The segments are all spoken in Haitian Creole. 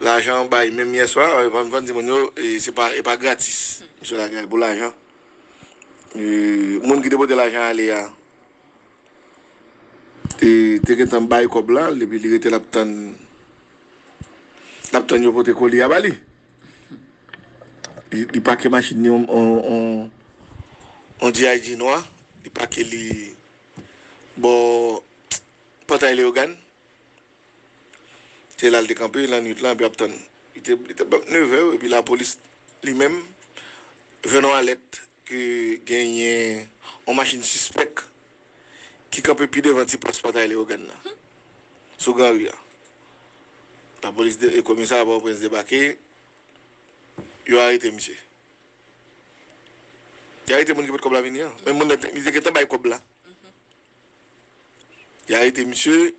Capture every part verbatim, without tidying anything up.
Lajan bay, menm yè swa, m t ap di moun yo, e, se pa, e pa gratis. Misye lage pou lajan. E, moun ki te pote lajan ale a, e, te gentan bay kòb la, epi li rete l ap tann, l ap tann yo pote koli a ba li. Li, li pake machin li on, on, on, on G I G nwa, li pake li bò Pòtay Leyogàn. Se la l te kanpe lannwit lan, epi ap tann. Li te, li te bò nevè yo, epi lapolis li menm jwenn yon alèt ke genyen yon machin sispèk ki kanpe pi devan ti pòs Pòtay Leyogàn nan, sou Granri a. Lapolis de, e komisarya Pòtoprens debake, yo arete misye. Yo arete moun ki pot kòb la vini an. Men moun nan te, li te gentan bay kòb la. Yo arete misye,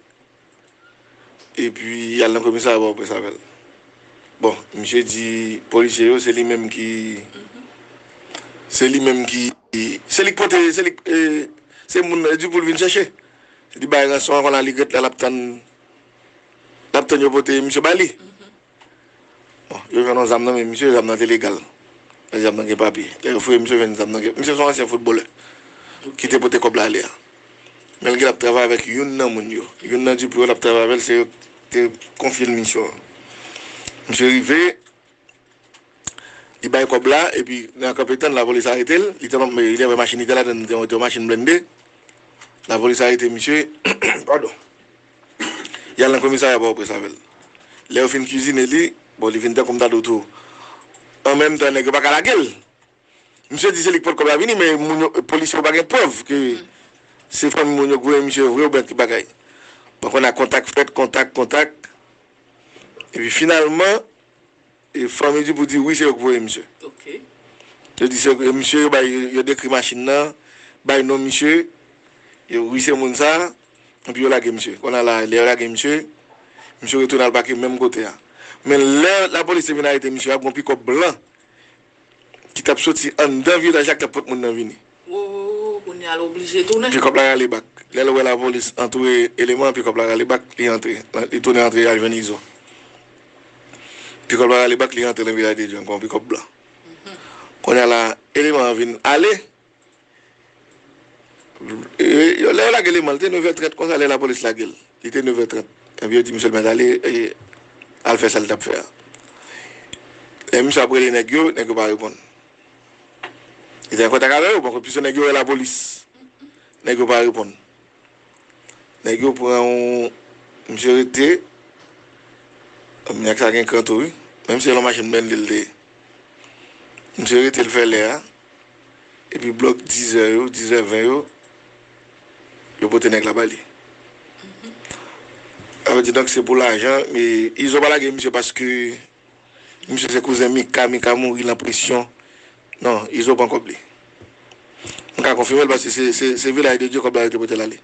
epi y al nan komisarya Pòtoprens avè l. Bon, misye di polisye yo, se li menm ki, se li menm ki, se li k pote, se li k, e, se moun nan di pou l vin chèche. Li bay ranson an, kounye a li ret la, l ap tann, l ap tann yo pote misye ba li. Bon, yo jwenn yon zam nan men misye, zam nan te legal. Zam nan gen papye. Lè yo fouye misye, jwenn zam nan gen, misye se yon ansyen foutbolè ki te pote kòb la ale a. Men l gen l ap travay avèk youn nan moun yo. Youn nan Dupri yo l ap travay avè l, se yo te konfye l misyon an. Misye rive, li bay kòb la, epi nan kanpe tann, lapolis arete l. Li te, li te avè machin, li te ladan, li te yon machin blende. Lapolis arete misye. Padon. Y al nan komisarya Pòtoprens avè l. Lè yo fin kizine li, bon, li vin tankou m ta di w tou. An menm tan, nèg yo pa ka lage l. Misye di se li k pot kòb la vini, men moun yo, polisye yo pa gen prèv ke se fanmi moun yo k voye misye vre oubyen ki bagay. Bon, kounye a kontak fèt, kontak, kontak. Epi finalman, e fanmi Dupri di wi, se yo k voye misye. Ok. Yo di se yo, misye, yo bay, yo dekri machin nan, bay non misye, yo wi, se moun sa, epi yo lage misye. Kounye a la, lè yo lage misye, misye retounen al pake menm kote a. Men lè lapolis te vin arete misye a, gon pikòp blan ki t ap soti anndan vilaj la k t ap pot moun nan vini. Wo, kounye a l oblije tounen. Pikòp la rale bak. Lè l wè lapolis antoure eleman, pikòp la rale bak, li antre. Li tounen antre, al jwenn Izo. Pikòp la rale bak, li antre nan Vilaj de Dye ankò, yon pikòp blan. Kounye a la, eleman an vin ale. E, yo, lè yo lage eleman, li te nevè trant konsa, lè lapolis lage l. Li te nevè trant. Epi yo di misye l mèt ale, e, al fè sa l t ap fè a. Lè misye ap rele nèg yo, nèg yo pa reponn. Li te an kontak avè yo, bon, plis nèg yo rele lapolis. Nèg yo pa reponn. Nèg yo pran yon, misye rete, nèg sa gen kran tou, wi. Menm si se yon machin blende l te ye. Misye rete, l fè lè a. Epi blòk dizè yo, dizè ven yo, yo pote nèg la ba li. Sa vle di, donk, se pou lajan, men Izo pa lage misye paske misye se kouzen Mika, Mika mouri nan presyon. Non, Izo pran kòb li. M ka konfime l paske se, se, se Vilaj de Dye kòb la yo te pote l ale.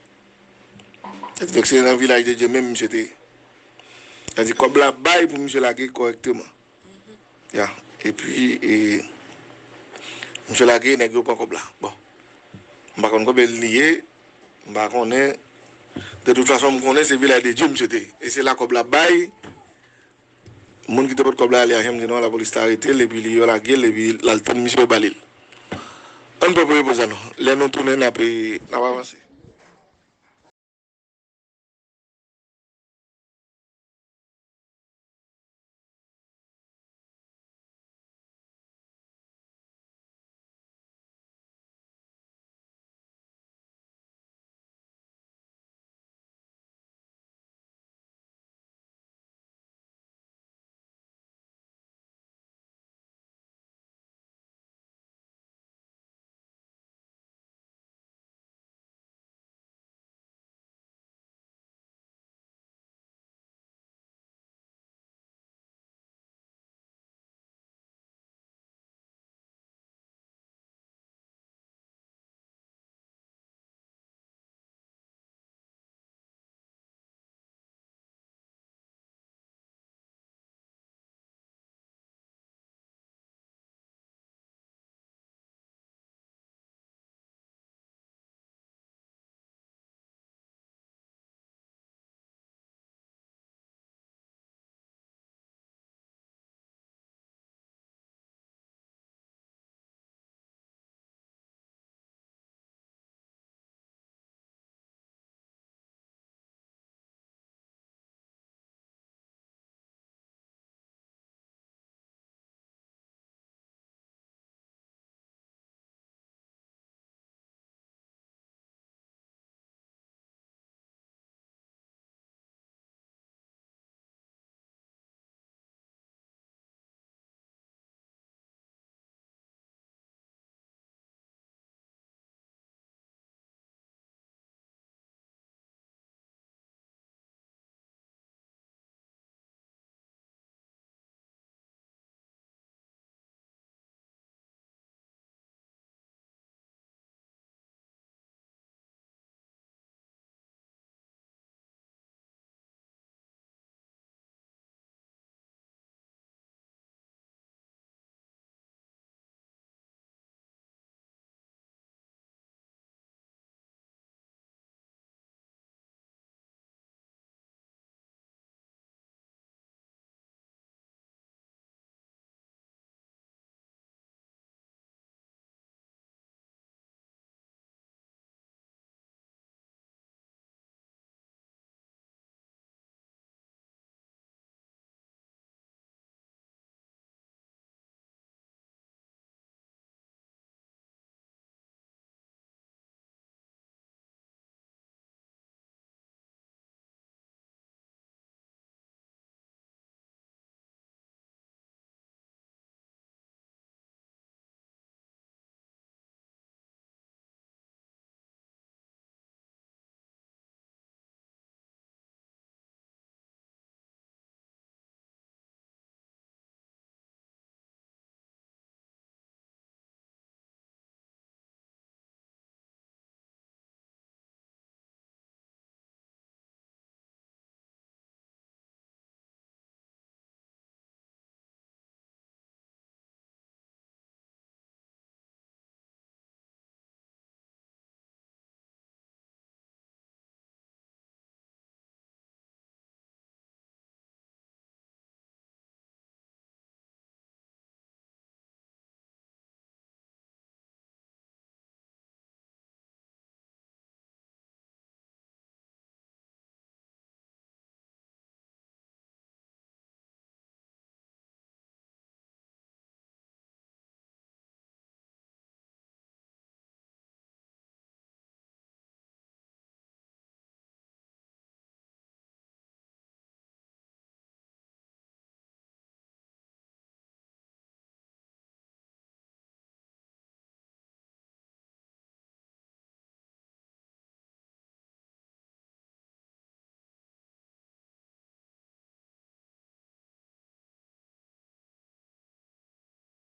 Donk, se nan Vilaj de Dye menm misye te ye. Sa vle di, kòb la bay pou misye lage kòrèkteman. Ya, epi, e, misye lage, nèg yo pran kòb la. Bon. M pa konn konbyen li ye, m pa konnen. De tout fason, m konnen se Vilaj de Dye misye te ye. E se la kòb la bay. Moun ki te pot kòb la ale a, jan m di nou an, lapolis te arete l, epi li yo lage l, epi l al tann misye yo ba li l. Ann pran premye poz la non. Lè nou tounen, n ap, n ap avanse.